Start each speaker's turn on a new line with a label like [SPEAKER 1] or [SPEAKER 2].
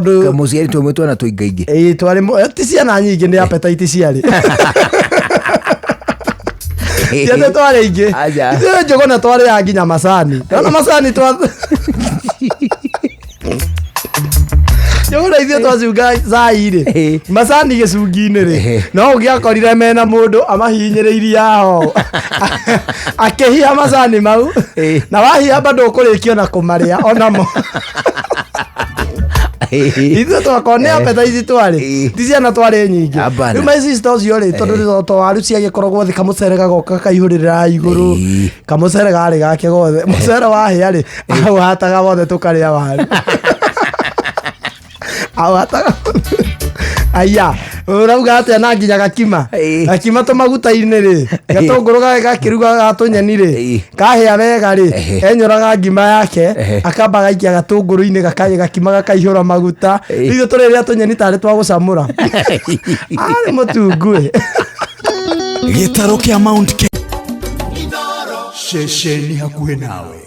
[SPEAKER 1] Kamũciari tũmwe twana tũingaingĩ.
[SPEAKER 2] Ĩĩ, twarĩ ti ciana nyingĩ, nĩ appetite ciarĩ. Ciana twarĩ aingĩ.
[SPEAKER 1] Aja.
[SPEAKER 2] Ithuĩ Njũgũna twarĩaga nginya macani. Ona macani twa Njũgũna ithuĩ twacunga cai rĩ, macani gĩcungi-inĩ rĩ, no ũngĩakorire mena mũndũ amahihinyĩrĩirie aho akĩhiha macani mau, na wahiha bado ũkũrĩkia na kũmarĩa onamo. Ithuĩ twakorwo nĩ appetite twarĩ, ti ciana twarĩ nyingĩ.
[SPEAKER 1] Hapana.
[SPEAKER 2] Rĩu my sister ũcio rĩ, tondũ to waru ciagĩkoragwo thĩ, kamũcere gagoka kaihũrĩrĩra igũrũ, kamũcere garĩ gake gothe, mũcere wahĩa rĩ, aũhataga wothe tũkarĩa waru, aũhataga. Aya, ũrauga atĩa? Na nginya gakima, gakima tũmaguta-inĩ rĩ, gatũngũrũ gakĩruga gatũnyeni rĩ, kahĩa wega rĩ, enyoraga ngima yake, akamba agaikia gatũngũrũ-inĩ, gakagĩ gakima gakaihũra maguta. Ithuĩ tũrĩrĩa tũnyeni tarĩ twa gũcamũra. Arĩ mũtungu ĩ.
[SPEAKER 3] Gĩtarũ kĩa Mount Kenya, ceceni hakuhĩ nawe.